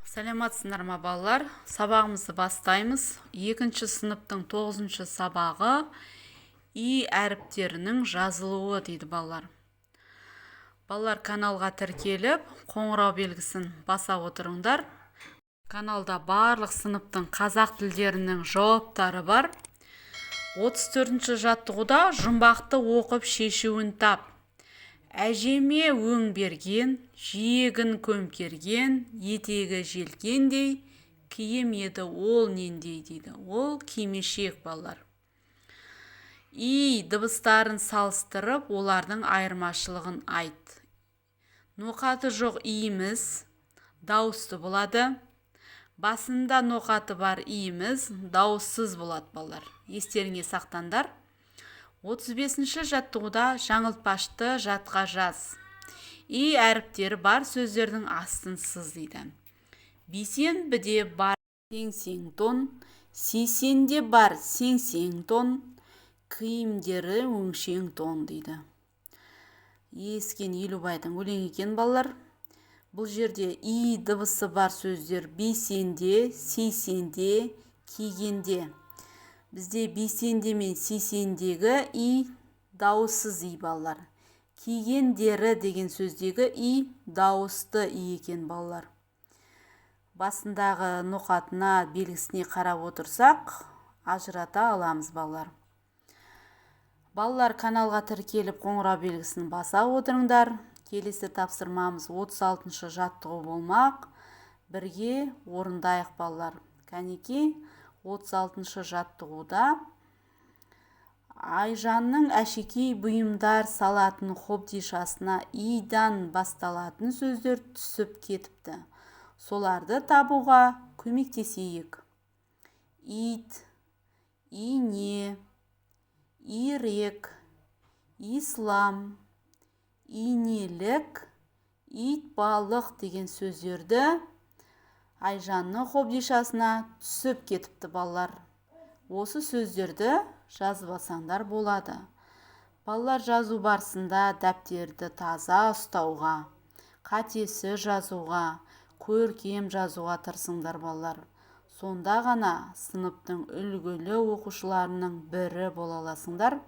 Саламатсыздар ма, балалар? Сабағымызды бастаймыз. Екінші сыныптың тоғызыншы сабағы, «И әріптерінің жазылуы» дейді, балалар. Балалар, каналға тіркеліп, қоңырау белгісін баса отырыңдар. Каналда барлық сыныптың қазақ тілдерінің жауаптары бар. 34 жаттығуда жұмбақты оқып, шешуін тап. Әжеме өң берген, жиегін көмкерген, етегі желкендей киім еді, ол нендей дейді? Ол кимешек, балалар. И дыбыстарын салыстырып, олардың айырмашылығын айт. Ноқаты жоқ иіміз дауысты болады, басында ноқаты бар иіміз дауыссыз болады. Балалар, естеріңе сақтаңдар. 35 жаттығуда жаңылтпашты жатқа жаз. И әріптері бар сөздердің астын сыз дейді. Бейсенбіде бар сеңсең тон, сейсенде бар сеңсең тон, киімдері өңшең тон дейді. Ескен Елубайдың өлеңі екен, балалар. Бұл жерде и дыбысы бар сөздер: бейсенде, сейсенде, кигенде. Бізде бейсенде мен сейсендегі и дауыссыз и, балалар. Кигендері деген сөздегі и дауысты и екен, балалар. Басындағы ноқатына, белгісіне қарап отырсақ, ажырата аламыз, балалар. Балалар, каналға тіркеліп, қоңырау белгісін баса отырыңдар. Келесі тапсырмамыз 36 жаттығу болмақ. Бірге орындайық, балалар. Кәнекей, 36 жаттығуда Айжанның әшекей бұйымдар салатын қобдишасына идан басталатын сөздер түсіп кетіпті. Соларды табуға көмектесейік. Ит, ине, ирек, ислам, инелік, итбалық деген сөздерді Айжанның қобдишасына түсіп кетіпті, балалар. Осы сөздерді жазып алсаңдар болады. Балалар, жазу барысында дәптерді таза ұстауға, қатесіз жазуға, көркем жазуға тырысыңдар, балалар. Сонда ғана сыныптың үлгілі оқушыларының бірі бола аласыңдар,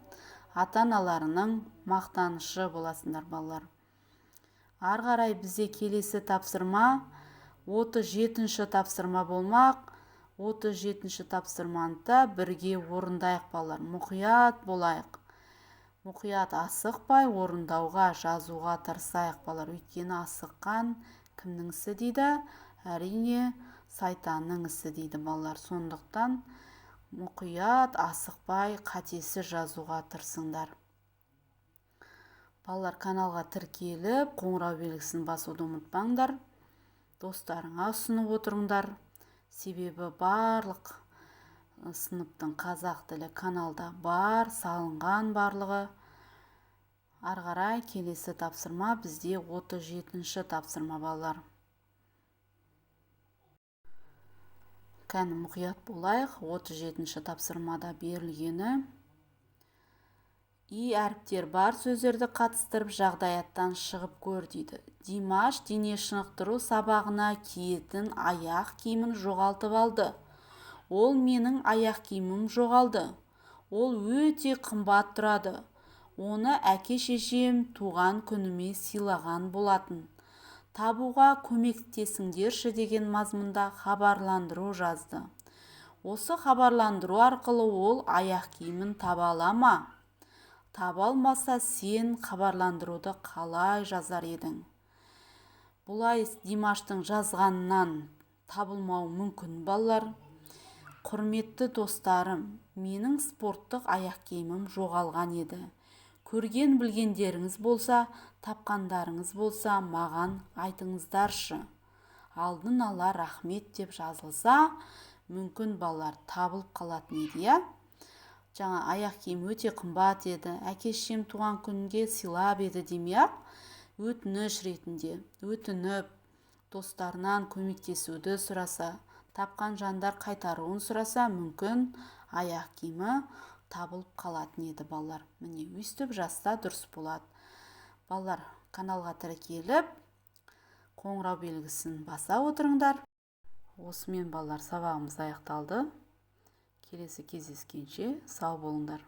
ата-аналарының мақтанышы боласыңдар, балалар. Ары қарай бізде келесі тапсырма 37 тапсырма болмақ. 37 тапсырманы да бірге орындайық, балалар. Мұқият болайық, мұқият, асықпай орындауға, жазуға тырысайық, балалар. Өйткені асыққан кімнің ісі дейді? Әрине, сайтанның ісі дейді, балалар. Сондықтан мұқият, асықпай, қатесіз жазуға тырысыңдар. Балалар, каналға тіркеліп, қоңырау белгісін басуды ұмытпаңдар. Достарыңа ұсынып отырыңдар, себебі барлық сыныптың қазақ тілі каналда бар, салынған барлығы. Ары қарай келесі тапсырма бізде 37 тапсырма, балалар. Кәні, мұқият болайық. 37 тапсырмада берілгені: и әріптер бар сөздерді қатыстырып, жағдаяттан шығып көр дейді. Димаш дене шынықтыру сабағына киетін аяқ киімін жоғалтып алды. Ол: «Менің аяқ киімім жоғалды. Ол өте қымбат тұрады. Оны әке-шешем туған күніме сыйлаған болатын. Табуға көмектесіңдерші» деген мазмұнда хабарландыру жазды. Осы хабарландыру арқылы ол аяқ киімін таба ала ма? Таба алмаса, сен хабарландыруды қалай жазар едің? Бұлай Димаштың жазғанынан табылмауы мүмкін, балалар. «Құрметті достарым, менің спорттық аяқ киімім жоғалған еді. Көрген білгендеріңіз болса, тапқандарыңыз болса, маған айтыңыздаршы. Алдын ала рахмет» деп жазылса, мүмкін, балалар, табылып қалатын еді, иә. Жаңа «аяқ киім өте қымбат еді, әке-шешем туған күнге сыйлап еді» демей-ақ, өтініш ретінде өтініп, достарынан көмектесуді сұраса, тапқан жандар қайтаруын сұраса, мүмкін, аяқ киімі табылып қалатын еді, балалар. Міне, өйстіп жазса, дұрыс болады. Балалар, каналға тіркеліп, қоңырау белгісін баса отырыңдар. Осымен, балалар, сабағымыз аяқталды. Келесі кездескенше сау болыңдар.